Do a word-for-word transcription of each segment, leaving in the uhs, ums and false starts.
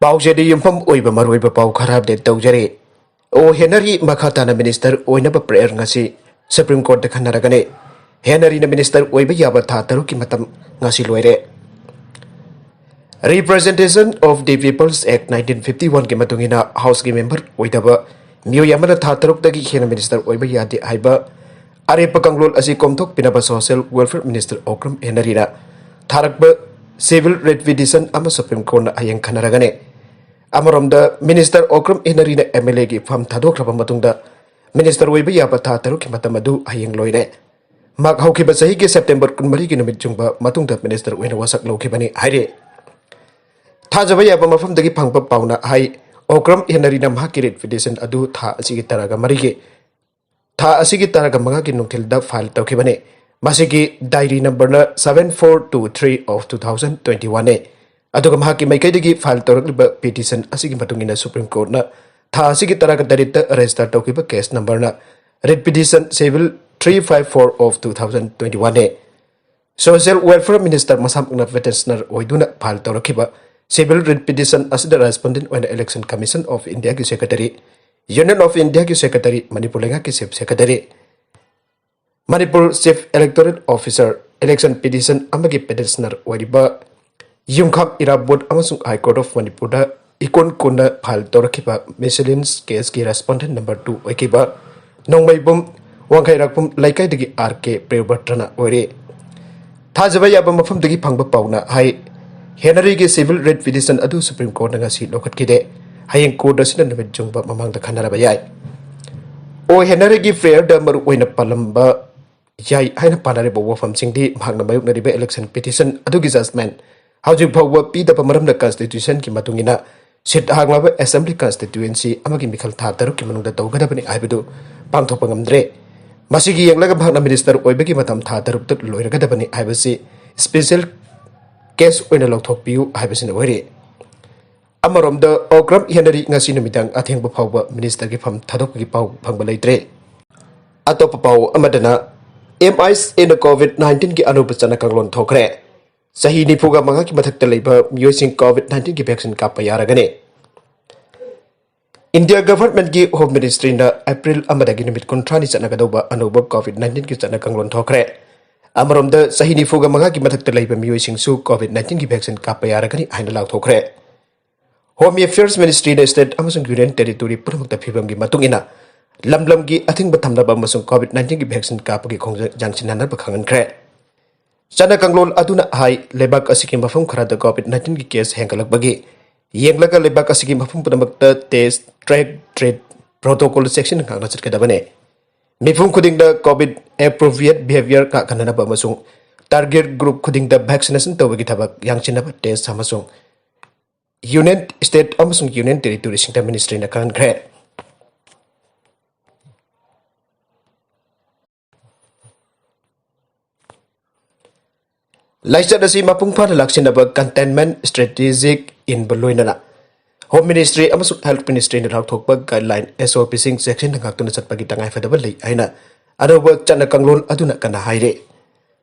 ꯄꯥꯎꯆꯦꯗ ꯌꯨꯝꯐꯝ ꯑꯣꯏꯕ ꯃꯔꯨꯑꯣꯏꯕ ꯄꯥꯎ ꯈꯔ ꯑꯞꯗꯦꯠ ꯇꯧꯖꯔꯤ꯫ ꯑꯣ ꯍꯦꯅꯔꯤ ꯃꯈꯥ ꯇꯥꯅ ꯃꯤꯅꯤꯁꯇꯔ ꯑꯣꯏꯅꯕ ꯄ꯭ꯔꯦꯌꯔ ꯉꯁꯤ ꯁꯨꯄ꯭ꯔꯤꯝ ꯀꯣꯔꯠꯇ ꯈꯟꯅꯔꯒꯅꯤ꯫ ꯍꯦꯅꯔꯤꯅ ꯃꯤꯅꯤꯁꯇꯔ ꯑꯣꯏꯕ ꯌꯥꯕ ꯊꯥ ꯇꯔꯨꯛꯀꯤ ꯃꯇꯝ ꯉꯁꯤ ꯂꯣꯏꯔꯦ꯫ Representation of the People's Act nineteen fifty one ꯒꯤ ꯃꯇꯨꯡ ꯏꯟꯅ ꯍꯥꯎꯁꯀꯤ ꯃꯦꯝꯕꯔ ꯑꯣꯏꯗꯕ ꯃꯤꯑꯣꯏ ꯑꯃꯅ ꯊꯥ ꯇꯔꯨꯛꯇꯒꯤ ꯍꯦꯟꯅ ꯃꯤꯅꯤꯁꯇꯔ ꯑꯣꯏꯕ ꯌꯥꯗꯦ ꯍꯥꯏꯕ ꯑꯔꯦꯞꯄ ꯀꯥꯡꯂꯣꯟ ꯑꯁꯤ ꯀꯣꯝꯊꯣꯛꯄꯤꯅꯕ ꯁꯣꯁꯤꯌꯦꯜ ꯋꯦꯜꯐꯤꯌꯔ ꯃꯤꯅꯤꯁꯇꯔ ꯑꯣꯀ꯭ꯔꯝ ꯍꯦꯅꯔꯤꯅ ꯊꯥꯔꯛꯄ ꯁꯤꯚꯤꯜ ꯔꯤꯠ ꯄꯤꯇꯤꯁꯟ ꯑꯃ ꯁꯨꯄ꯭ꯔꯤꯝ ꯀꯣꯔꯠꯅ ꯍꯌꯦꯡ ꯈꯟꯅꯔꯒꯅꯤ꯫ ꯑꯃꯔꯣꯝꯗ ꯃꯤꯅꯤꯁꯇꯔ ꯑꯣꯀ꯭ꯔꯝ ꯍꯦꯅꯔꯤꯅ ꯑꯦꯝ ꯑꯦꯜ ꯑꯦꯒꯤ ꯐꯝ ꯊꯥꯗꯣꯛꯈ꯭ꯔꯕ ꯃꯇꯨꯡꯗ ꯃꯤꯅꯤꯁꯇꯔ ꯑꯣꯏꯕ ꯌꯥꯕ ꯊꯥ ꯇꯔꯨꯛꯀꯤ ꯃꯇꯝ ꯑꯗꯨ ꯍꯌꯦꯡ ꯂꯣꯏꯔꯦ꯫ ꯃꯍꯥꯛ ꯍꯧꯈꯤꯕ ꯆꯍꯤꯒꯤ ꯁꯦꯞꯇꯦꯝꯕꯔ ꯀꯨꯟꯃꯔꯤꯒꯤ ꯅꯨꯃꯤꯠ ꯆꯨꯡꯕ ꯃꯇꯨꯡꯗ ꯃꯤꯅꯤꯁꯇꯔ ꯑꯣꯏꯅ ꯋꯥꯁꯛ ꯂꯧꯈꯤꯕꯅꯤ ꯍꯥꯏꯔꯤ꯫ ꯊꯥꯖꯕ ꯌꯥꯕ ꯃꯐꯝꯗꯒꯤ ꯐꯪꯕ ꯄꯥꯎꯅ ꯍꯥꯏ, ꯑꯣꯀ꯭ꯔꯝ ꯍꯦꯅꯔꯤꯅ ꯃꯍꯥꯛꯀꯤ ꯔꯤꯠ ꯄꯤꯇꯤꯁꯟ ꯑꯗꯨ ꯊꯥ ꯑꯁꯤꯒꯤ ꯇꯔꯥꯒ ꯃꯔꯤꯒꯤ, ꯊꯥ ꯑꯁꯤꯒꯤ ꯇꯔꯥꯒ ꯃꯉꯥꯒꯤ ꯅꯨꯡꯊꯤꯜꯗ ꯐꯥꯏꯜ ꯇꯧꯈꯤꯕꯅꯤ꯫ ꯃꯁꯤꯒꯤ ꯗꯥꯏꯔꯤ ꯅꯝꯕꯔꯅ seven four two three of two thousand twenty one ꯅꯤ꯫ ꯑꯗꯨꯒ ꯃꯍꯥꯛꯀꯤ ꯃꯥꯏꯀꯩꯗꯒꯤ ꯐꯥꯏꯜ ꯇꯧꯔꯛꯂꯤꯕ ꯄꯤꯇꯤꯁꯟ ꯑꯁꯤꯒꯤ ꯃꯇꯨꯡ ꯏꯟꯅ ꯁꯨꯄ꯭ꯔꯤꯝ ꯀꯣꯔꯠꯅ ꯊꯥ ꯑꯁꯤꯒꯤ ꯇꯔꯥꯒ ꯇꯔꯦꯠꯇ ꯔꯦꯖꯤꯁꯇꯔ ꯇꯧꯈꯤꯕ ꯀꯦꯁ ꯅꯝꯕꯔꯅ read petition civil three five four of two thousand twenty one ꯅꯤ꯫ ꯁꯣꯁꯤꯌꯦꯜ ꯋꯦꯜꯐꯤꯌꯔ ꯃꯤꯅꯤꯁꯇꯔ ꯃꯁꯥꯃꯛꯅ ꯄꯦꯇꯤꯁꯅꯔ ꯑꯣꯏꯗꯨꯅ ꯐꯥꯏꯜ ꯇꯧꯔꯛꯈꯤꯕ ꯁꯤꯚꯤꯜ ꯔꯤꯠ ꯄꯤꯇꯤꯁꯟ ꯑꯁꯤꯗ ꯔꯦꯁꯄꯣꯟꯗꯦꯟꯠ ꯑꯣꯏꯅ ꯏꯂꯦꯛꯁꯟ ꯀꯃꯤꯁꯟ ꯑꯣꯐ ꯏꯟꯗꯤꯌꯥꯒꯤ ꯁꯦꯀ꯭ꯔꯦꯇꯔꯤ, ꯌꯨꯅꯤꯌꯟ ꯑꯣꯐ ꯏꯟꯗꯤꯌꯥꯒꯤ ꯁꯦꯀ꯭ꯔꯦꯇꯔꯤ, ꯃꯅꯤꯄꯨꯔ ꯂꯩꯉꯥꯛꯀꯤ chief secretary, Manipur chief electoral officer, election petition ꯑꯃꯒꯤ ꯄꯦꯇꯤꯁꯅꯔ ꯑꯣꯏꯔꯤꯕ ꯌꯨꯝꯈꯥꯝ ꯏꯔꯥꯕꯣꯠ ꯑꯃꯁꯨꯡ ꯍꯥꯏ ꯀꯣꯔꯠ ꯑꯣꯐ ꯃꯅꯤꯄꯨꯔꯗ ꯏꯀꯣꯟ ꯀꯣꯟꯅ ꯐꯥꯏꯜ ꯇꯧꯔꯛꯈꯤꯕ ꯃꯤꯁꯦꯂꯤꯟꯁ ꯀꯦꯁꯀꯤ ꯔꯦꯁꯄꯣꯟꯗꯦꯟꯠ ꯅꯝꯕꯔ ꯇꯨ ꯑꯣꯏꯈꯤꯕ ꯅꯣꯡꯃꯩꯕꯨꯝ ꯋꯥꯡꯈꯩꯔꯥꯛꯄꯝ ꯂꯩꯀꯥꯏꯗꯒꯤ ꯑꯥꯔ ꯀꯦ ꯄ꯭ꯔꯤꯌꯣꯕ꯭ꯔꯇꯅ ꯑꯣꯏꯔꯤ꯫ ꯊꯥꯖꯕ ꯌꯥꯕ ꯃꯐꯝꯗꯒꯤ ꯐꯪꯕ ꯄꯥꯎꯅ ꯍꯥꯏ, ꯍꯦꯅꯔꯤꯒꯤ ꯁꯤꯚꯤꯜ ꯔꯤꯠ ꯄꯤꯇꯤꯁꯟ ꯑꯗꯨ ꯁꯨꯄ꯭ꯔꯤꯝ ꯀꯣꯔꯠꯅ ꯉꯁꯤ ꯂꯧꯈꯠꯈꯤꯗꯦ꯫ ꯍꯌꯦꯡ ꯀꯣꯔꯠ ꯑꯁꯤꯅ ꯅꯨꯃꯤꯠ ꯆꯨꯡꯕ ꯃꯃꯥꯡꯗ ꯈꯟꯅꯔꯕ ꯌꯥꯏ꯫ ꯑꯣ ꯍꯦꯅꯔꯤꯒꯤ ꯄ꯭ꯔꯦꯌꯔꯗ ꯃꯔꯨꯑꯣꯏꯅ ꯄꯥꯜꯂꯝꯕ ꯌꯥꯏ ꯍꯥꯏꯅ ꯄꯥꯅꯔꯤꯕ ꯋꯥꯐꯝꯁꯤꯡꯗꯤ ꯃꯍꯥꯛꯅ ꯃꯥꯌꯣꯛꯅꯔꯤꯕ ꯏꯂꯦꯛꯁꯟ ꯄꯤꯇꯤꯁꯟ ꯑꯗꯨꯒꯤ ꯖꯖꯃꯦꯟ ꯍꯧꯖꯤꯛ ꯐꯥꯎꯕ ꯄꯤꯗꯕ ꯃꯔꯝꯅ ꯀꯟꯁꯇꯤꯇ꯭ꯌꯨꯁꯟꯒꯤ ꯃꯇꯨꯡ ꯏꯟꯅ ꯁꯤꯠ ꯍꯥꯡꯂꯕ ꯑꯦꯁꯦꯝꯕ꯭ꯂꯤ ꯀꯟꯁꯇꯤꯇ꯭ꯌꯨꯌꯦꯟꯁꯤ ꯑꯃꯒꯤ ꯃꯤꯈꯜ ꯊꯥ ꯇꯔꯨꯛꯀꯤ ꯃꯅꯨꯡꯗ ꯇꯧꯒꯗꯕꯅꯤ ꯍꯥꯏꯕꯗꯨ ꯄꯥꯡꯊꯣꯛꯄ ꯉꯝꯗ꯭ꯔꯦ꯫ ꯃꯁꯤꯒꯤ ꯌꯦꯡꯂꯒ ꯃꯍꯥꯛꯅ ꯃꯤꯅꯤꯁꯇꯔ ꯑꯣꯏꯕꯒꯤ ꯃꯇꯝ ꯊꯥ ꯇꯔꯨꯛꯇ ꯂꯣꯏꯔꯒꯗꯕꯅꯤ ꯍꯥꯏꯕꯁꯤ ꯁ꯭ꯄꯦꯁꯦꯜ ꯀꯦꯁ ꯑꯣꯏꯅ ꯂꯧꯊꯣꯛꯄꯤꯌꯨ ꯍꯥꯏꯕꯁꯤꯅ ꯑꯣꯏꯔꯤ꯫ ꯑꯃꯔꯣꯝꯗ ꯑꯣꯀ꯭ꯔꯝ ꯍꯦꯅꯔꯤ ꯉꯁꯤ ꯅꯨꯃꯤꯗꯥꯡ ꯑꯊꯦꯡꯕ ꯐꯥꯎꯕ ꯃꯤꯅꯤꯁꯇꯔꯒꯤ ꯐꯝ ꯊꯥꯗꯣꯛꯄꯒꯤ ꯄꯥꯎ ꯐꯪꯕ ꯂꯩꯇ꯭ꯔꯦ꯫ ꯑꯇꯣꯞꯄ ꯄꯥꯎ ꯑꯃꯗꯅ, ꯑꯦꯝ ꯑꯥꯏꯁ ꯑꯦꯅ ꯀꯣꯚꯤꯗ ꯅꯥꯏꯟꯇꯤꯟꯒꯤ ꯑꯅꯧꯕ ꯆꯠꯅ ꯀꯥꯡꯂꯣꯟ ꯊꯣꯛꯈ꯭ꯔꯦ꯫ ꯆꯍꯤ ꯅꯤꯐꯨꯒ ꯃꯉꯥꯒꯤ ꯃꯊꯛꯇ ꯂꯩꯕ ꯃꯤꯑꯣꯏꯁꯤꯡ COVID nineteenꯒꯤ vaccine ꯀꯥꯞꯄ ꯌꯥꯔꯒꯅꯤ꯫ ꯏꯟꯗꯤꯌꯥ ꯒꯚꯔꯟꯃꯦꯟꯠꯀꯤ ꯍꯣꯝ ꯃꯤꯅꯤꯁꯇ꯭ꯔꯤꯅ ꯑꯦꯄ꯭ꯔꯤꯜ ꯑꯃꯗꯒꯤ ꯅꯨꯃꯤꯠ ꯀꯨꯟꯊ꯭ꯔꯥꯅꯤ ꯆꯠꯅꯒꯗꯧꯕ ꯑꯅꯧꯕ COVID nineteenꯒꯤ ꯆꯠꯅ ꯀꯥꯡꯂꯣꯟ ꯊꯣꯛꯈ꯭ꯔꯦ꯫ ꯑꯃꯔꯣꯝꯗ, ꯆꯍꯤ ꯅꯤꯐꯨꯒ ꯃꯉꯥꯒꯤ ꯃꯊꯛꯇ ꯂꯩꯕ ꯃꯤꯑꯣꯏꯁꯤꯡꯁꯨ COVID nineteenꯒꯤ vaccine ꯀꯥꯞꯄ ꯌꯥꯔꯒꯅꯤ ꯍꯥꯏꯅ ꯂꯥꯎꯊꯣꯛꯈ꯭ꯔꯦ꯫ Home Affairs Ministryꯅ state ꯑꯃꯁꯨꯡ union territory ꯄꯨꯝꯅꯃꯛꯇ ꯐꯤꯕꯝꯒꯤ ꯃꯇꯨꯡ ꯏꯟꯅ ꯂꯝ ꯂꯝꯒꯤ ꯑꯊꯤꯡꯕ ꯊꯝꯅꯕ ꯑꯃꯁꯨꯡ COVID nineteenꯒꯤ vaccine ꯀꯥꯞꯄꯒꯤ ꯈꯣꯡꯖꯪ ꯌꯥꯡꯁꯤꯟꯅꯅꯕ ꯈꯪꯍꯟꯈ꯭ꯔꯦ꯫ ꯆꯠꯅ ꯀꯥꯡꯂꯣꯟ ꯑꯗꯨꯅ ꯍꯥꯏ, ꯂꯩꯕꯥꯛ ꯑꯁꯤꯒꯤ ꯃꯐꯝ ꯈꯔꯗ COVID nineteenꯒꯤ case ꯍꯦꯟꯒꯠꯂꯛꯄꯒꯤ ꯌꯦꯡꯂꯒ ꯂꯩꯕꯥꯛ ꯑꯁꯤꯒꯤ ꯃꯐꯝ ꯄꯨꯝꯅꯃꯛꯇ test, track, treat protocol ꯆꯦꯛꯁꯤꯟꯅ ꯉꯥꯛꯅ ꯆꯠꯀꯗꯕꯅꯤ꯫ ꯃꯤꯄꯨꯝ ꯈꯨꯗꯤꯡꯗ COVID appropriate behavior ꯉꯥꯛꯍꯟꯅꯕ ꯑꯃꯁꯨꯡ target group ꯈꯨꯗꯤꯡꯗ vaccination ꯇꯧꯕꯒꯤ ꯊꯕꯛ ꯌꯥꯡꯁꯤꯟꯅꯕ test ꯑꯃꯁꯨꯡ union, state ꯑꯃꯁꯨꯡ union territoryꯁꯤꯡꯗ ministryꯅ ꯈꯪꯍꯟꯈ꯭ꯔꯦ꯫ ꯂꯥꯏꯆꯠ ꯑꯁꯤ ꯃꯄꯨꯡ ꯐꯥꯅ ꯂꯥꯛꯁꯤꯟꯅꯕ containment strategic ꯏꯟꯕ ꯂꯣꯏꯅꯅ Home Ministry ꯑꯃꯁꯨꯡ Health Ministryꯅ ꯂꯥꯎꯊꯣꯛꯄ guideline, SOPꯁꯤꯡ ꯆꯦꯛꯁꯤꯟꯅ ꯉꯥꯛꯇꯨꯅ ꯆꯠꯄꯒꯤ ꯇꯉꯥꯏꯐꯗꯕ ꯂꯩ ꯍꯥꯏꯅ ꯑꯅꯧꯕ ꯆꯠꯅ ꯀꯥꯡꯂꯣꯟ ꯑꯗꯨꯅ ꯀꯟꯅ ꯍꯥꯏꯔꯤ꯫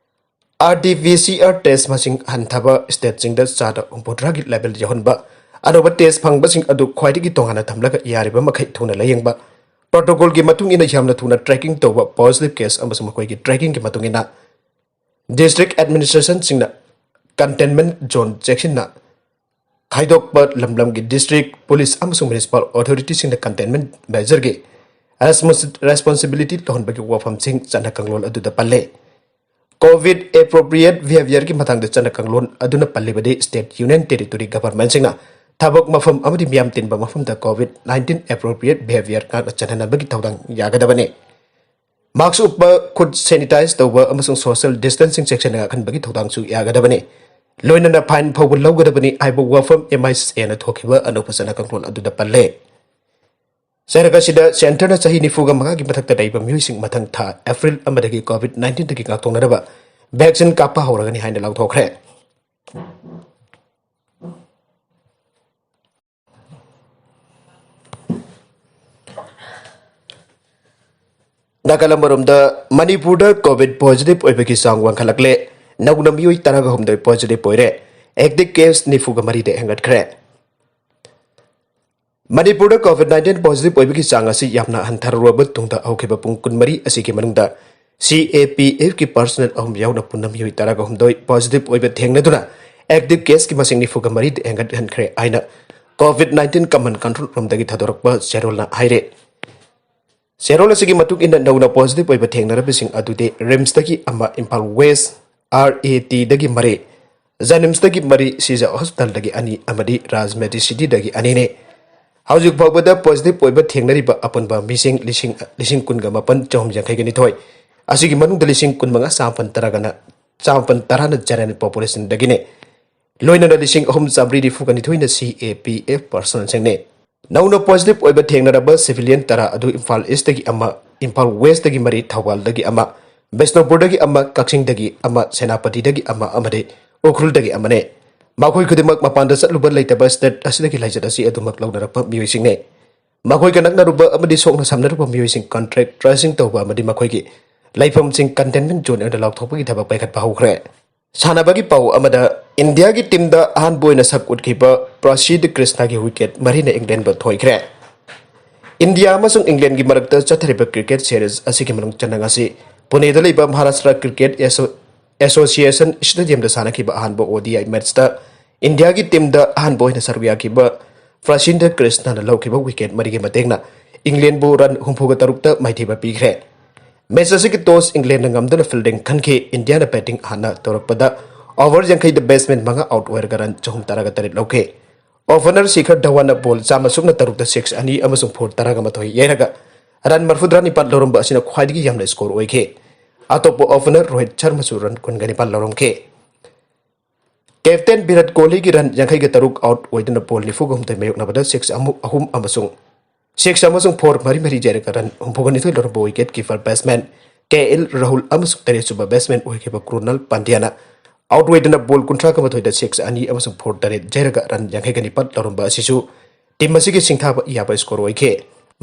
RT-PCR test ꯃꯁꯤꯡ ꯍꯟꯊꯕ stateꯁꯤꯡꯗ ꯆꯥꯗ ꯍꯨꯝꯐꯨꯇꯔꯥꯒꯤ level ꯌꯧꯍꯟꯕ, ꯑꯅꯧꯕ test ꯐꯪꯕꯁꯤꯡ ꯑꯗꯨ ꯈ꯭ꯋꯥꯏꯗꯒꯤ ꯇꯣꯉꯥꯟꯅ ꯊꯝꯂꯒ ꯌꯥꯔꯤꯕ ꯃꯈꯩ ꯊꯨꯅ ꯂꯥꯌꯦꯡꯕ, protocolꯒꯤ ꯃꯇꯨꯡ ꯏꯟꯅ ꯌꯥꯝꯅ ꯊꯨꯅ tracking ꯇꯧꯕ, positive case ꯑꯃꯁꯨꯡ ꯃꯈꯣꯏꯒꯤ trackingꯒꯤ ꯃꯇꯨꯡ ꯏꯟꯅ district administrationꯁꯤꯡꯅ containment zone ꯆꯦꯛꯁꯤꯟꯅ ꯈꯥꯏꯗꯣꯛꯄ, ꯂꯝ ꯂꯝꯒꯤ district, police ꯑꯃꯁꯨꯡ municipal authorityꯁꯤꯡꯅ containment measureꯒꯤ responsi-, responsibility ꯂꯧꯍꯟꯕꯒꯤ ꯋꯥꯐꯝꯁꯤꯡ ꯆꯠꯅ ꯀꯥꯡꯂꯣꯟ ꯑꯗꯨꯗ ꯄꯜꯂꯦ꯫ COVID appropriate behaviorꯒꯤ ꯃꯇꯥꯡꯗ ꯆꯠꯅ ꯀꯥꯡꯂꯣꯟ ꯑꯗꯨꯅ ꯄꯜꯂꯤꯕꯗꯤ state, union territory governmentꯁꯤꯡꯅ ꯊꯕꯛ ꯃꯐꯝ ꯑꯃꯗꯤ ꯃꯤꯌꯥꯝ ꯇꯤꯟꯕ ꯃꯐꯝꯗ COVID nineteen appropriate behavior ꯉꯥꯛꯅ ꯆꯠꯅꯅꯕꯒꯤ ꯊꯧꯗꯥꯡ ꯌꯥꯒꯗꯕꯅꯤ꯫ Mask ꯎꯞꯄ, ꯈꯨꯠ sanitize ꯇꯧꯕ ꯑꯃꯁꯨꯡ social distancing ꯆꯦꯛꯁꯤꯟꯅ ꯉꯥꯛꯍꯟꯕꯒꯤ ꯊꯧꯗꯥꯡꯁꯨ ꯌꯥꯒꯗꯕꯅꯤ꯫ ꯂꯣꯏꯅꯅ fine ꯐꯥꯎꯕ ꯂꯧꯒꯗꯕꯅꯤ ꯍꯥꯏꯕ ꯋꯥꯐꯝ MISAꯅ ꯊꯣꯛꯈꯤꯕ ꯑꯅꯧꯕ ꯆꯠꯅ ꯀꯥꯡꯂꯣꯟ ꯑꯗꯨꯗ ꯄꯜꯂꯦ꯫ ꯆꯩꯔꯛ ꯑꯁꯤꯗ centreꯅ ꯆꯍꯤ ꯅꯤꯐꯨꯒ ꯃꯉꯥꯒꯤ ꯃꯊꯛꯇ ꯂꯩꯕ ꯃꯤꯑꯣꯏꯁꯤꯡ ꯃꯊꯪ ꯊꯥ ꯑꯦꯄ꯭ꯔꯤꯜ ꯑꯃꯗꯒꯤ COVID nineteenꯗꯒꯤ ꯉꯥꯛꯊꯣꯛꯅꯅꯕ vaccine ꯀꯥꯞꯄ ꯍꯧꯔꯒꯅꯤ ꯍꯥꯏꯅ ꯂꯥꯎꯊꯣꯛꯈ꯭ꯔꯦ꯫ ꯅꯥꯀꯜ ꯑꯃꯔꯣꯝꯗ, ꯃꯅꯤꯄꯨꯔꯗ COVID positive ꯑꯣꯏꯕꯒꯤ ꯆꯥꯡ ꯋꯥꯡꯈꯠꯂꯛꯂꯦ꯫ ꯅꯧꯅ ꯃꯤꯑꯣꯏ ꯇꯔꯥꯒ ꯍꯨꯝꯗꯣꯏ positive ꯑꯣꯏꯔꯦ꯫ Active case ꯅꯤꯐꯨꯒ ꯃꯔꯤꯗ ꯍꯦꯟꯒꯠꯈ꯭ꯔꯦ꯫ ꯃꯅꯤꯄꯨꯔꯗ COVID nineteen positive ꯑꯣꯏꯕꯒꯤ ꯆꯥꯡ ꯑꯁꯤ ꯌꯥꯝꯅ ꯍꯟꯊꯔꯨꯔꯕ ꯇꯨꯡꯗ ꯍꯧꯈꯤꯕ ꯄꯨꯡ ꯀꯨꯟꯃꯔꯤ ꯑꯁꯤꯒꯤ ꯃꯅꯨꯡꯗ CAPF ꯀꯤ personnel ꯑꯍꯨꯝ ꯌꯥꯎꯅ ꯄꯨꯟꯅ ꯃꯤꯑꯣꯏ ꯇꯔꯥꯒ ꯍꯨꯝꯗꯣꯏ positive ꯑꯣꯏꯕ ꯊꯦꯡꯅꯗꯨꯅ active case ꯀꯤ ꯃꯁꯤꯡ ꯅꯤꯐꯨꯒ ꯃꯔꯤꯗ ꯍꯦꯟꯒꯠꯍꯟꯈ꯭ꯔꯦ ꯍꯥꯏꯅ COVID nineteen command control room ꯗꯒꯤ ꯊꯥꯗꯣꯔꯛꯄ ꯆꯦꯔꯣꯜꯅ ꯍꯥꯏꯔꯦ꯫ ꯆꯦꯔꯣꯜ ꯑꯁꯤꯒꯤ ꯃꯇꯨꯡ ꯏꯟꯅ ꯅꯧꯅ positive ꯑꯣꯏꯕ ꯊꯦꯡꯅꯔꯕꯁꯤꯡ ꯑꯗꯨꯗꯤ RIMS ꯇꯒꯤ ꯑꯃ, ꯏꯝꯐꯥꯜ West RAT ꯗꯒꯤ ꯃꯔꯤ, JNIMS ꯇꯒꯤ ꯃꯔꯤ, ꯁꯤꯖ hospital ꯗꯒꯤ ꯑꯅꯤ ꯑꯃꯗꯤ ꯔꯥꯖ ꯃꯦꯗꯤꯁꯤꯇꯤ ꯗꯒꯤ ꯑꯅꯤꯅꯤ꯫ ꯍꯧꯖꯤꯛ ꯐꯥꯎꯕꯗ positive ꯑꯣꯏꯕ ꯊꯦꯡꯅꯔꯤꯕ ꯑꯄꯨꯟꯕ ꯃꯤꯁꯤꯡ ꯂꯤꯁꯤꯡ, ꯂꯤꯁꯤꯡ ꯀꯨꯟꯒ ꯃꯥꯄꯟ ꯆꯍꯨꯝ ꯌꯥꯡꯈꯩꯒ ꯅꯤꯊꯣꯏ, ꯑꯁꯤꯒꯤ ꯃꯅꯨꯡꯗ ꯂꯤꯁꯤꯡ ꯀꯨꯟꯃꯉꯥ ꯆꯥꯃꯥꯄꯟ ꯇꯔꯥꯒꯅ, ꯆꯥꯃꯥꯄꯟ ꯇꯔꯥꯅ general population ꯗꯒꯤꯅꯤ꯫ ꯂꯣꯏꯅꯅ ꯂꯤꯁꯤꯡ ꯑꯍꯨꯝ ꯆꯥꯃꯔꯤ ꯅꯤꯐꯨꯒ ꯅꯤꯊꯣꯏꯅ CAPF personnel ꯁꯤꯡꯅꯤ꯫ ꯅꯧꯅ positive ꯑꯣꯏꯕ ꯊꯦꯡꯅꯔꯕ civilian ꯇꯔꯥ ꯑꯗꯨ ꯏꯝꯐꯥꯜ East ꯇꯒꯤ ꯑꯃ, ꯏꯝꯐꯥꯜ West ꯇꯒꯤ ꯃꯔꯤ, ꯊꯧꯕꯥꯜꯗꯒꯤ ꯑꯃ, ꯕꯤꯁꯅꯨꯄꯨꯔꯗꯒꯤ ꯑꯃ, ꯀꯛꯆꯤꯡꯗꯒꯤ ꯑꯃ, ꯁꯦꯅꯥꯄꯇꯤꯗꯒꯤ ꯑꯃ ꯑꯃꯗꯤ ꯎꯈ꯭ꯔꯨꯜꯗꯒꯤ ꯑꯃꯅꯤ꯫ ꯃꯈꯣꯏ ꯈꯨꯗꯤꯡꯃꯛ ꯃꯄꯥꯟꯗ ꯆꯠꯂꯨꯕ ꯂꯩꯇꯕ state ꯑꯁꯤꯗꯒꯤ ꯂꯥꯏꯆꯠ ꯑꯁꯤ ꯑꯗꯨꯃꯛ ꯂꯧꯅꯔꯛꯄ ꯃꯤꯑꯣꯏꯁꯤꯡꯅꯤ꯫ ꯃꯈꯣꯏꯒ ꯅꯛꯅꯔꯨꯕ ꯑꯃꯗꯤ ꯁꯣꯛꯅ ꯁꯝꯅꯔꯨꯕ ꯃꯤꯑꯣꯏꯁꯤꯡ contact tracing ꯇꯧꯕ ꯑꯃꯗꯤ ꯃꯈꯣꯏꯒꯤ ꯂꯩꯐꯝꯁꯤꯡ containment zone ꯑꯣꯏꯅ ꯂꯥꯎꯊꯣꯛꯄꯒꯤ ꯊꯕꯛ ꯄꯥꯏꯈꯠꯄ ꯍꯧꯈ꯭ꯔꯦ꯫ ꯁꯥꯟꯅꯕꯒꯤ ꯄꯥꯎ ꯑꯃꯗ, ꯏꯟꯗꯤꯌꯥꯒꯤ team ꯗ ꯑꯍꯥꯟꯕ ꯑꯣꯏꯅ ꯁꯛ ꯎꯠꯈꯤꯕ ꯄ꯭ꯔꯁꯤꯗ ꯀ꯭ꯔꯤꯁꯅꯥꯒꯤ wicket ꯃꯔꯤꯅ England ꯕꯨ ꯊꯣꯏꯈ꯭ꯔꯦ꯫ ꯏꯟꯗꯤꯌꯥ ꯑꯃꯁꯨꯡ England ꯒꯤ ꯃꯔꯛꯇ ꯆꯠꯊꯔꯤꯕ cricket series ꯑꯁꯤꯒꯤ ꯃꯅꯨꯡ ꯆꯟꯅ ꯉꯁꯤ ꯄꯨꯅꯦꯗ ꯂꯩꯕ Maharashtra Cricket Asso-, Association Stadium ꯗ ꯁꯥꯟꯅꯈꯤꯕ ꯑꯍꯥꯟꯕ ODI match ꯇ ꯏꯟꯗꯤꯌꯥꯒꯤ team ꯗ ꯑꯍꯥꯟꯕ ꯑꯣꯏꯅ ꯁꯔꯨꯛ ꯌꯥꯈꯤꯕ ꯄ꯭ꯔꯁꯤꯟꯗ ꯀ꯭ꯔꯤꯁꯅꯥꯅ ꯂꯧꯈꯤꯕ wicket ꯃꯔꯤꯒꯤ ꯃꯇꯦꯡꯅ England ꯕꯨ run ꯍꯨꯝꯐꯨꯒ ꯇꯔꯨꯛꯇ ꯃꯥꯏꯊꯤꯕ ꯄꯤꯈ꯭ꯔꯦ꯫ Match ꯑꯁꯤꯒꯤ toss England ꯅ ꯉꯝꯗꯨꯅ fielding ꯈꯟꯈꯤ꯫ ꯏꯟꯗꯤꯌꯥꯅ batting ꯍꯥꯟꯅ ꯇꯧꯔꯛꯄꯗ over ꯌꯥꯡꯈꯩꯗ batsman ꯃꯉꯥ out ꯑꯣꯏꯔꯒ run ꯆꯍꯨꯝ ꯇꯔꯥꯒ ꯇꯔꯦꯠ ꯂꯧꯈꯤ꯫ Opener ꯁꯤꯈꯔ ꯙꯋꯥꯟꯅ ball ꯆꯥꯝꯃ ꯁꯨꯞꯅ ꯇꯔꯨꯛꯇ six ꯑꯅꯤ ꯑꯃꯁꯨꯡ four ꯇꯔꯥꯒ ꯃꯥꯊꯣꯏ ꯌꯩꯔꯒ run ꯃꯔꯐꯨꯇꯔꯥ ꯅꯤꯄꯥꯟ ꯂꯧꯔꯝꯕ ꯑꯁꯤꯅ ꯈ꯭ꯋꯥꯏꯗꯒꯤ ꯌꯥꯝꯅ score ꯑꯣꯏꯈꯤ꯫ ꯑꯇꯣꯞꯄ opener ꯔꯣꯍꯤꯠ ꯁꯔꯃꯁꯨ run ꯀꯨꯟꯒ ꯅꯤꯄꯥꯟ ꯂꯧꯔꯝꯈꯤ꯫ Captain ꯚꯤꯔꯥꯠ ꯀꯣꯍꯂꯤꯒꯤ run ꯌꯥꯡꯈꯩꯒ ꯇꯔꯨꯛ out ꯑꯣꯏꯗꯨꯅ ball ꯅꯤꯐꯨꯒ ꯍꯨꯝꯗꯣꯏ ꯃꯥꯌꯣꯛꯅꯕꯗ six ꯑꯃꯨꯛ ꯑꯍꯨꯝ ꯑꯃꯁꯨꯡ six ꯑꯃꯁꯨꯡ four ꯃꯔꯤ ꯃꯔꯤ ꯌꯩꯔꯒ run ꯍꯨꯝꯐꯨꯒ ꯅꯤꯊꯣꯏ ꯂꯧꯔꯝꯕ wicket keeper batsman KL Rahul ꯑꯃꯁꯨꯡ ꯇꯔꯦꯠꯁꯨꯕ batsman ꯑꯣꯏꯈꯤꯕ ꯀ꯭ꯔꯨꯅꯥꯜ ꯄꯥꯟꯗ꯭ꯌꯥꯅ out ꯑꯣꯏꯗꯨꯅ ball ꯀꯨꯟꯊ꯭ꯔꯥꯒ ꯃꯥꯊꯣꯏꯗ six ꯑꯅꯤ ꯑꯃꯁꯨꯡ four ꯇꯔꯦꯠ ꯌꯩꯔꯒ run ꯌꯥꯡꯈꯩꯒ ꯅꯤꯄꯥꯟ ꯂꯧꯔꯝꯕ ꯑꯁꯤꯁꯨ team ꯑꯁꯤꯒꯤ ꯁꯤꯡꯊꯥꯕ ꯌꯥꯕ score ꯑꯣꯏꯈꯤ꯫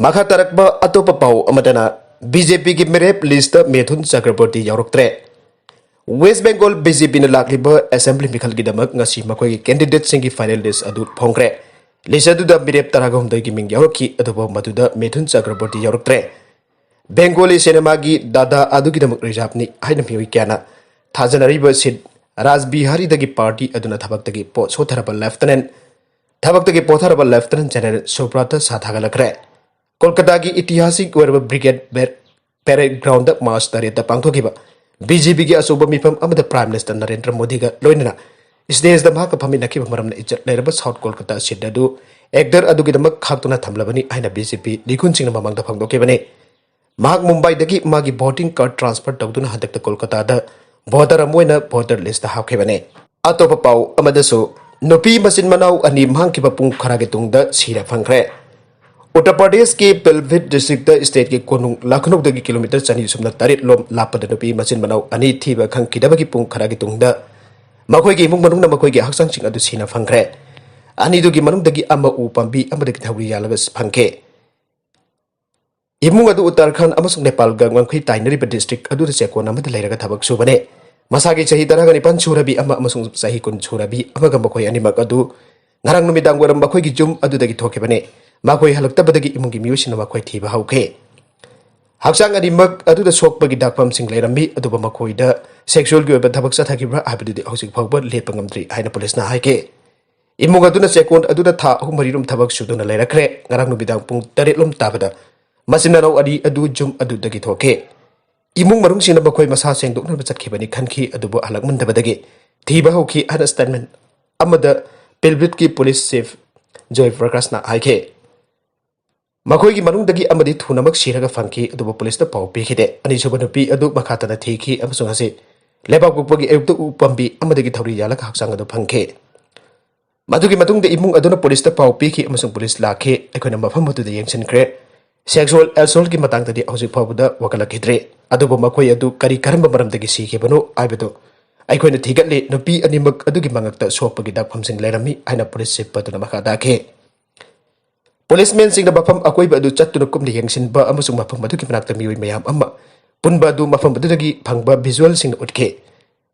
ꯃꯈꯥ ꯇꯥꯔꯛꯄ ꯑꯇꯣꯞꯄ ꯄꯥꯎ ꯑꯃꯗꯅ, BJP ꯒꯤ ꯃꯤꯔꯦꯞ list ꯇ ꯃꯤꯊꯨꯟ ꯆꯀ꯭ꯔꯕꯔꯇꯤ ꯌꯥꯎꯔꯛꯇ꯭ꯔꯦ꯫ ꯋꯦꯁ ꯕꯦꯡꯒꯣꯜ ꯕꯤ ꯖꯦ ꯄꯤꯅ ꯂꯥꯛꯂꯤꯕ ꯑꯦꯁꯦꯝꯕ꯭ꯂꯤ ꯃꯤꯈꯜꯒꯤꯗꯃꯛ ꯉꯁꯤ ꯃꯈꯣꯏꯒꯤ ꯀꯦꯟꯗꯤꯗꯦꯠꯁꯤꯡꯒꯤ ꯐꯥꯏꯅꯦꯜ ꯂꯤꯁ ꯑꯗꯨ ꯐꯣꯡꯈ꯭ꯔꯦ꯫ ꯂꯤꯁ ꯑꯗꯨꯗ ꯃꯤꯔꯦꯞ ꯇꯔꯥꯒ ꯍꯨꯝꯗꯣꯏꯒꯤ ꯃꯤꯡ ꯌꯥꯎꯔꯛꯈꯤ, ꯑꯗꯨꯕꯨ ꯃꯗꯨꯗ ꯃꯤꯊꯨꯟ ꯆꯀ꯭ꯔꯕꯣꯔꯇꯤ ꯌꯥꯎꯔꯛꯇ꯭ꯔꯦ꯫ ꯕꯦꯡꯒꯣꯂꯤ ꯁꯤꯅꯦꯃꯥꯒꯤ ꯗꯥꯗꯥ ꯑꯗꯨꯒꯤꯗꯃꯛ ꯔꯤꯖꯥꯕꯅꯤ ꯍꯥꯏꯅ ꯃꯤꯑꯣꯏ ꯀꯌꯥꯅ ꯊꯥꯖꯅꯔꯤꯕ ꯁꯤꯠ ꯔꯥꯖ ꯕꯤꯍꯥꯔꯤꯗꯒꯤ ꯄꯥꯔꯇꯤ ꯑꯗꯨꯅ ꯊꯕꯛꯇꯒꯤ ꯄꯣꯠ ꯁꯣꯠꯊꯔꯕ ꯂꯦꯐꯇꯅꯦꯟ ꯊꯕꯛꯇꯒꯤ ꯄꯣꯠꯊꯔꯕ ꯂꯦꯐꯇꯅꯦꯟ ꯖꯦꯅꯔꯦꯜ ꯁꯨꯕ꯭ꯔꯥꯇ ꯁꯥ ꯊꯥꯒꯠꯂꯛꯈ꯭ꯔꯦ꯫ ꯀꯣꯜꯀꯇꯥꯒꯤ ꯏꯇꯤꯍꯥꯁꯤꯛ ꯑꯣꯏꯔꯕ brigade Bay-, parade ground March ꯇꯔꯦꯠꯇ ꯄꯥꯡꯊꯣꯛꯈꯤꯕ ꯕꯤ ꯖꯦ ꯄꯤꯒꯤ ꯑꯆꯧꯕ ꯃꯤꯐꯝ ꯑꯃꯗ ꯄ꯭ꯔꯥꯏꯝ ꯃꯤꯅꯤꯁꯇꯔ ꯅꯔꯦꯟꯗ꯭ꯔ ꯃꯣꯗꯤꯒ ꯂꯣꯏꯅꯅ ꯁ꯭ꯇꯦꯖꯗ ꯃꯍꯥꯛꯀ ꯐꯝꯃꯤꯟꯅꯈꯤꯕ ꯃꯔꯝꯅ ꯏꯖꯠ ꯂꯩꯔꯕ ꯁꯥꯎꯠ ꯀꯣꯜꯀꯇꯥ ꯁꯤꯠ ꯑꯗꯨ ꯑꯦꯛꯇꯔ ꯑꯗꯨꯒꯤꯗꯃꯛ ꯈꯥꯛꯇꯨꯅ ꯊꯝꯂꯕꯅꯤ ꯍꯥꯏꯅ ꯕꯤ ꯖꯦ ꯄꯤ ꯂꯤꯈꯨꯟꯁꯤꯡꯅ ꯃꯃꯥꯡꯗ ꯐꯣꯡꯗꯣꯛꯈꯤꯕꯅꯤ꯫ ꯃꯍꯥꯛ ꯃꯨꯝꯕꯥꯏꯗꯒꯤ ꯃꯥꯒꯤ ꯚꯣꯇꯤꯡ ꯀꯥꯔꯗ ꯇ꯭ꯔꯥꯟꯁꯐꯔ ꯇꯧꯗꯨꯅ ꯍꯟꯗꯛꯇ ꯀꯣꯜꯀꯇꯥꯗ ꯚꯣꯇꯔ ꯑꯃ ꯑꯣꯏꯅ ꯚꯣꯇꯔ ꯂꯤꯁꯇ ꯍꯥꯞꯈꯤꯕꯅꯤ꯫ ꯑꯇꯣꯞꯄ ꯄꯥꯎ ꯑꯃꯗꯁꯨ, ꯅꯨꯄꯤ ꯃꯆꯤꯟ ꯃꯅꯥꯎ ꯑꯅꯤ ꯃꯥꯡꯈꯤꯕ ꯄꯨꯡ ꯈꯔꯒꯤ ꯇꯨꯡꯗ ꯁꯤꯔ ꯐꯪꯈ꯭ꯔꯦ꯫ ꯎꯠꯇꯔ ꯄ꯭ꯔꯗꯦꯁꯀꯤ ꯄꯤꯜꯚꯤꯠ ꯗꯤꯁꯇ꯭ꯔꯤꯛꯇ ꯁ꯭ꯇꯦꯠꯀꯤ ꯀꯣꯅꯨꯡ ꯂꯈꯅꯧꯗꯒꯤ ꯀꯤꯂꯣꯃꯤꯇꯔ ꯆꯅꯤ ꯁꯨꯞꯅ ꯇꯔꯦꯠ ꯂꯣꯝ ꯂꯥꯞꯄꯗ ꯅꯨꯄꯤ ꯃꯆꯤꯟ ꯃꯅꯥꯎ ꯑꯅꯤ ꯊꯤꯕ ꯈꯪꯈꯤꯗꯕꯒꯤ ꯄꯨꯡ ꯈꯔꯒꯤ ꯇꯨꯡꯗ ꯃꯈꯣꯏꯒꯤ ꯏꯃꯨꯡ ꯃꯅꯨꯡꯅ ꯃꯈꯣꯏꯒꯤ ꯍꯛꯆꯥꯡꯁꯤꯡ ꯑꯗꯨ ꯁꯤꯅ ꯐꯪꯈ꯭ꯔꯦ꯫ ꯑꯅꯤꯗꯨꯒꯤ ꯃꯅꯨꯡꯗꯒꯤ ꯑꯃ ꯎ ꯄꯥꯝꯕꯤ ꯑꯃꯗꯒꯤ ꯊꯧꯔꯤ ꯌꯥꯜꯂꯒ ꯐꯪꯈꯤ꯫ ꯏꯃꯨꯡ ꯑꯗꯨ ꯎꯠꯇꯔꯈꯟꯗ ꯑꯃꯁꯨꯡ ꯅꯦꯄꯥꯜꯒ ꯉꯝꯈꯩ ꯇꯥꯏꯅꯔꯤꯕ ꯗꯤꯁꯇ꯭ꯔꯤꯛ ꯑꯗꯨꯗ ꯆꯦꯛꯀꯣꯟ ꯑꯃꯗ ꯂꯩꯔꯒ ꯊꯕꯛ ꯁꯨꯕꯅꯤ꯫ ꯃꯁꯥꯒꯤ ꯆꯍꯤ ꯇꯔꯥꯒ ꯅꯤꯄꯥꯟ ꯁꯨꯔꯕꯤ ꯑꯃ ꯑꯃꯁꯨꯡ ꯆꯍꯤ ꯀꯨꯟ ꯁꯨꯔꯕꯤ ꯑꯃꯒ ꯃꯈꯣꯏ ꯑꯅꯤꯃꯛ ꯑꯗꯨ ꯉꯔꯥꯡ ꯅꯨꯃꯤꯗꯥꯡ ꯋꯥꯏꯔꯝ ꯃꯈꯣꯏꯒꯤ ꯌꯨꯝ ꯑꯗꯨꯗꯒꯤ ꯊꯣꯛꯈꯤꯕꯅꯤ꯫ ꯃꯈꯣꯏ ꯍꯜꯂꯛꯇꯕꯗꯒꯤ ꯏꯃꯨꯡꯒꯤ ꯃꯤꯑꯣꯏꯁꯤꯡꯅ ꯃꯈꯣꯏ ꯊꯤꯕ ꯍꯧꯈꯤ꯫ ꯍꯛꯆꯥꯡ ꯑꯅꯤꯃꯛ ꯑꯗꯨꯗ ꯁꯣꯛꯄꯒꯤ ꯗꯥꯛꯐꯝꯁꯤꯡ ꯂꯩꯔꯝꯃꯤ, ꯑꯗꯨꯕꯨ ꯃꯈꯣꯏꯗ ꯁꯦꯛꯁꯨꯑꯦꯜꯒꯤ ꯑꯣꯏꯕ ꯊꯕꯛ ꯆꯠꯊꯈꯤꯕ꯭ꯔꯥ ꯍꯥꯏꯕꯗꯨꯗꯤ ꯍꯧꯖꯤꯛ ꯐꯥꯎꯕ ꯂꯦꯞꯄ ꯉꯝꯗ꯭ꯔꯤ ꯍꯥꯏꯅ ꯄꯨꯂꯤꯁꯅ ꯍꯥꯏꯈꯤ꯫ ꯏꯃꯨꯡ ꯑꯗꯨꯅ ꯆꯦꯛꯀꯣꯟ ꯑꯗꯨꯗ ꯊꯥ ꯑꯍꯨꯝ ꯃꯔꯤꯔꯣꯝ ꯊꯕꯛ ꯁꯨꯗꯨꯅ ꯂꯩꯔꯛꯈ꯭ꯔꯦ꯫ ꯉꯔꯥꯡ ꯅꯨꯃꯤꯗꯥꯡ ꯄꯨꯡ ꯇꯔꯦꯠ ꯂꯣꯝ ꯇꯥꯕꯗ ꯃꯆꯤꯟ ꯃꯅꯥꯎ ꯑꯅꯤ ꯑꯗꯨ ꯌꯨꯝ ꯑꯗꯨꯗꯒꯤ ꯊꯣꯛꯈꯤ꯫ ꯏꯃꯨꯡ ꯃꯅꯨꯡꯁꯤꯡꯅ ꯃꯈꯣꯏ ꯃꯁꯥ ꯁꯦꯡꯗꯣꯛꯅꯕ ꯆꯠꯈꯤꯕꯅꯤ ꯈꯟꯈꯤ, ꯑꯗꯨꯕꯨ ꯍꯜꯂꯛꯃꯟꯗꯕꯗꯒꯤ ꯊꯤꯕ ꯍꯧꯈꯤ ꯍꯥꯏꯅ ꯁ꯭ꯇꯦꯠꯃꯦꯟ ꯑꯃꯗ ꯄꯤꯜꯚꯤꯠꯀꯤ ꯄꯨꯂꯤꯁ ꯆꯤꯐ ꯖꯣꯏ ꯄ꯭ꯔꯀꯥꯁꯅ ꯍꯥꯏꯈꯤ꯫ ꯃꯈꯣꯏꯒꯤ ꯃꯅꯨꯡꯗꯒꯤ ꯑꯃꯗꯤ ꯊꯨꯅꯃꯛ ꯁꯤꯔꯒ ꯐꯪꯈꯤ, ꯑꯗꯨꯕꯨ ꯄꯨꯂꯤꯁꯇ ꯄꯥꯎ ꯄꯤꯈꯤꯗꯦ꯫ ꯑꯅꯤꯁꯨꯕ ꯅꯨꯄꯤ ꯑꯗꯨ ꯃꯈꯥ ꯇꯥꯅ ꯊꯤꯈꯤ ꯑꯃꯁꯨꯡ ꯉꯁꯤ ꯂꯩꯕꯥꯛꯄꯣꯛꯄꯒꯤ ꯑꯌꯨꯛꯇ ꯎ ꯄꯥꯝꯕꯤ ꯑꯃꯗꯒꯤ ꯊꯧꯔꯤ ꯌꯥꯜꯂꯒ ꯍꯛꯆꯥꯡ ꯑꯗꯨ ꯐꯪꯈꯤ꯫ ꯃꯗꯨꯒꯤ ꯃꯇꯨꯡꯗ ꯏꯃꯨꯡ ꯑꯗꯨꯅ ꯄꯨꯂꯤꯁꯇ ꯄꯥꯎ ꯄꯤꯈꯤ ꯑꯃꯁꯨꯡ ꯄꯨꯂꯤꯁ ꯂꯥꯛꯈꯤ꯫ ꯑꯩꯈꯣꯏꯅ ꯃꯐꯝ ꯑꯗꯨꯗ ꯌꯦꯡꯁꯤꯟꯈ꯭ꯔꯦ꯫ ꯁꯦꯛꯁꯨꯑꯦꯜ ꯑꯦꯁꯣꯜꯒꯤ ꯃꯇꯥꯡꯗꯗꯤ ꯍꯧꯖꯤꯛ ꯐꯥꯎꯕꯗ ꯋꯥꯀꯠꯂꯛꯈꯤꯗ꯭ꯔꯤ꯫ ꯑꯗꯨꯕꯨ ꯃꯈꯣꯏ ꯑꯗꯨ ꯀꯔꯤ ꯀꯔꯝꯕ ꯃꯔꯝꯗꯒꯤ ꯁꯤꯈꯤꯕꯅꯣ ꯍꯥꯏꯕꯗꯨ ꯑꯩꯈꯣꯏꯅ ꯊꯤꯒꯠꯂꯤ꯫ ꯅꯨꯄꯤ ꯑꯅꯤꯃꯛ ꯑꯗꯨꯒꯤ ꯃꯉꯛꯇ ꯁꯣꯛꯄꯒꯤ ꯗꯥꯛꯐꯝꯁꯤꯡ ꯂꯩꯔꯝꯃꯤ ꯍꯥꯏꯅ ꯄꯨꯂꯤꯁ ꯆꯤꯐ ꯑꯗꯨꯅ ꯃꯈꯥ ꯇꯥꯈꯤ꯫ ꯄꯨꯂꯤꯁꯃꯦꯟꯁꯤꯡꯅ ꯃꯐꯝ ꯑꯀꯣꯏꯕ ꯑꯗꯨ ꯆꯠꯇꯨꯅ ꯀꯨꯞꯅ ꯌꯦꯡꯁꯤꯟꯕ ꯑꯃꯁꯨꯡ ꯃꯐꯝ ꯑꯗꯨꯒꯤ ꯃꯅꯥꯛꯇ ꯃꯤꯑꯣꯏ ꯃꯌꯥꯝ ꯑꯃ ꯄꯨꯟꯕ ꯑꯗꯨ ꯃꯐꯝ ꯑꯗꯨꯗꯒꯤ ꯐꯪꯕ ꯚꯤꯖꯨꯑꯦꯜꯁꯤꯡꯅ ꯎꯠꯈꯤ꯫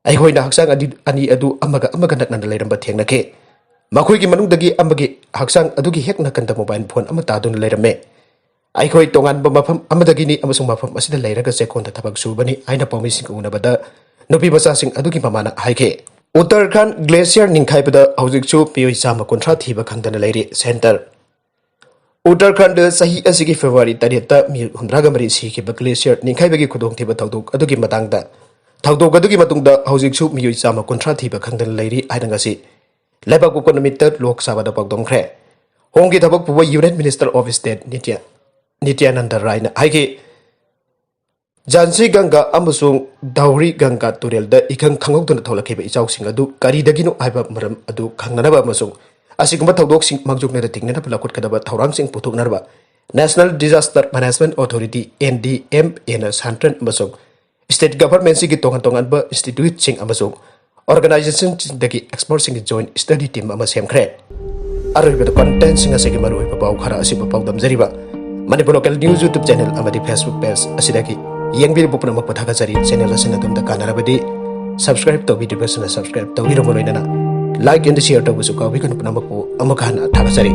ꯑꯩꯈꯣꯏꯅ ꯍꯛꯆꯥꯡ ꯑꯅꯤ ꯑꯗꯨ ꯑꯃꯒ ꯑꯃꯒ ꯅꯛꯅꯅ ꯂꯩꯔꯝꯕ ꯊꯦꯡꯅꯈꯤ꯫ ꯃꯈꯣꯏꯒꯤ ꯃꯅꯨꯡꯗꯒꯤ ꯑꯃꯒꯤ ꯍꯛꯆꯥꯡ ꯑꯗꯨꯒꯤ ꯍꯦꯛ ꯅꯥꯀꯟꯗ ꯃꯣꯕꯥꯏꯜ ꯐꯣꯟ ꯑꯃ ꯇꯥꯗꯨꯅ ꯂꯩꯔꯝꯃꯤ꯫ ꯑꯩꯈꯣꯏ ꯇꯣꯉꯥꯟꯕ ꯃꯐꯝ ꯑꯃꯗꯒꯤꯅꯤ ꯑꯃꯁꯨꯡ ꯃꯐꯝ ꯑꯁꯤꯗ ꯂꯩꯔꯒ ꯆꯦꯛꯀꯣꯟꯗ ꯊꯕꯛ ꯁꯨꯕꯅꯤ ꯍꯥꯏꯅ ꯄꯥꯎꯃꯤꯁꯤꯡꯒ ꯎꯅꯕꯗ ꯅꯨꯄꯤ ꯃꯆꯥꯁꯤꯡ ꯑꯗꯨꯒꯤ ꯃꯃꯥꯅ ꯍꯥꯏꯈꯤ꯫ ꯎꯠꯇꯔꯈꯥꯟꯗ ꯒ꯭ꯂꯦꯁꯤꯌꯔ ꯅꯤꯡꯈꯥꯏꯕꯗ ꯍꯧꯖꯤꯛꯁꯨ ꯃꯤꯑꯣꯏ ꯆꯥꯝꯃ ꯀꯨꯟꯊ꯭ꯔꯥ ꯊꯤꯕ ꯈꯪꯗꯅ ꯂꯩꯔꯤ꯫ ꯁꯦꯟꯇꯔ꯫ ꯎꯠꯇꯔꯈꯥꯟꯗ ꯆꯍꯤ ꯑꯁꯤꯒꯤ ꯐꯦꯕ꯭ꯔꯨꯋꯥꯔꯤ ꯇꯔꯦꯠꯇ ꯃꯤꯑꯣꯏ ꯍꯨꯝꯗ꯭ꯔꯥꯒ ꯃꯔꯤ ꯁꯤꯈꯤꯕ ꯒ꯭ꯂꯦꯁꯤꯌꯔ ꯅꯤꯡꯈꯥꯏꯕꯒꯤ ꯈꯨꯗꯣꯡꯊꯤꯕ ꯊꯧꯗꯣꯛ ꯑꯗꯨꯒꯤ ꯃꯇꯥꯡꯗ, ꯊꯧꯗꯣꯛ ꯑꯗꯨꯒꯤ ꯃꯇꯨꯡꯗ ꯍꯧꯖꯤꯛꯁꯨ ꯃꯤꯑꯣꯏ ꯆꯥꯝꯃ ꯀꯨꯟꯊ꯭ꯔꯥ ꯊꯤꯕ ꯈꯪꯗꯅ ꯂꯩꯔꯤ ꯍꯥꯏꯅ ꯉꯁꯤ ꯂꯩꯕꯥꯛ ꯄꯣꯛꯄ ꯅꯨꯃꯤꯠꯇ ꯂꯣꯛ ꯁꯚꯥꯗ ꯄꯥꯎꯗꯝꯈ꯭ꯔꯦ꯫ ꯍꯣꯝꯒꯤ ꯊꯕꯛ ꯄꯨꯕ ꯌꯨꯅꯤꯌꯟ ꯃꯤꯅꯤꯁꯇꯔ ꯑꯣꯐ ꯁ꯭ꯇꯦꯠ ꯅꯤꯇ꯭ꯌ-, ꯅꯤꯇ꯭ꯌꯥꯅꯟꯗ ꯔꯥꯏꯅ ꯍꯥꯏꯈꯤ, ꯖꯥꯟꯁꯤ ꯒꯪꯒꯥ ꯑꯃꯁꯨꯡ ꯙꯧꯔꯤ ꯒꯪꯒꯥ ꯇꯨꯔꯦꯜꯗ ꯏꯈꯪ ꯈꯪꯍꯧꯗꯅ ꯊꯣꯛꯂꯛꯈꯤꯕ ꯏꯆꯥꯎꯁꯤꯡ ꯑꯗꯨ ꯀꯔꯤꯗꯒꯤꯅꯣ ꯍꯥꯏꯕ ꯃꯔꯝ ꯑꯗꯨ ꯈꯪꯅꯅꯕ ꯑꯃꯁꯨꯡ ꯑꯁꯤꯒꯨꯝꯕ ꯊꯧꯗꯣꯛꯁꯤꯡ ꯃꯥꯡꯖꯧꯅꯅ ꯊꯤꯡꯅꯅꯕ ꯂꯧꯈꯠꯀꯗꯕ ꯊꯧꯔꯥꯡꯁꯤꯡ ꯄꯨꯊꯣꯛꯅꯅꯕ National Disaster Management Authority, N D M A, ꯅ ꯁꯦꯟꯇ꯭ꯔꯦꯜ ꯑꯃꯁꯨꯡ ꯁ꯭ꯇꯦꯠ ꯒꯚꯔꯟꯃꯦꯟꯠꯁꯤꯡꯒꯤ ꯇꯣꯉꯥꯟ ꯇꯣꯉꯥꯟꯕ ꯏꯟꯁꯇꯤꯇ꯭ꯌꯨꯠꯁꯤꯡ ꯑꯃꯁꯨꯡ ꯑꯣꯔꯒꯅꯥꯏꯖꯦꯁꯟꯁꯤꯡꯗꯒꯤ ꯑꯦꯛꯁꯄꯔꯠꯁꯤꯡꯒꯤ ꯖꯣꯏꯟꯠ ꯁ꯭ꯇꯗꯤ ꯇꯤꯝ ꯑꯃ ꯁꯦꯝꯈ꯭ꯔꯦ꯫ ꯑꯔꯣꯏꯕꯗ ꯀꯟꯇꯦꯟꯠꯁꯤꯡ ꯑꯁꯤꯒꯤ ꯃꯔꯨꯑꯣꯏꯕ ꯄꯥꯎ ꯈꯔ ꯑꯁꯤꯕꯨ ꯄꯥꯎꯗꯝꯖꯔꯤꯕ Manipur local news YouTube channel ꯑꯃꯗꯤ Facebook ꯄꯦꯖ ꯑꯁꯤꯗꯒꯤ ꯌꯦꯡꯕꯤꯔꯤꯕ ꯄꯨꯝꯅꯃꯛꯄꯨ ꯊꯥꯒꯠꯆꯔꯤ꯫ ꯆꯦꯅꯦꯜ ꯑꯁꯤꯅ ꯑꯗꯣꯝꯗ ꯀꯥꯟꯅꯔꯕꯗꯤ subscribe ꯇꯧꯕꯤꯗ꯭ꯔꯤꯕꯁꯤꯡꯅ subscribe ꯇꯧꯕꯤꯔꯝꯕ ꯂꯣꯏꯅꯅ like and share ꯇꯧꯕꯁꯨ ꯀꯥꯎꯕꯤꯒꯅꯨ꯫ ꯄꯨꯝꯅꯃꯛꯄꯨ ꯑꯃꯨꯛ ꯍꯟꯅ ꯊꯥꯒꯠꯆꯔꯤ꯫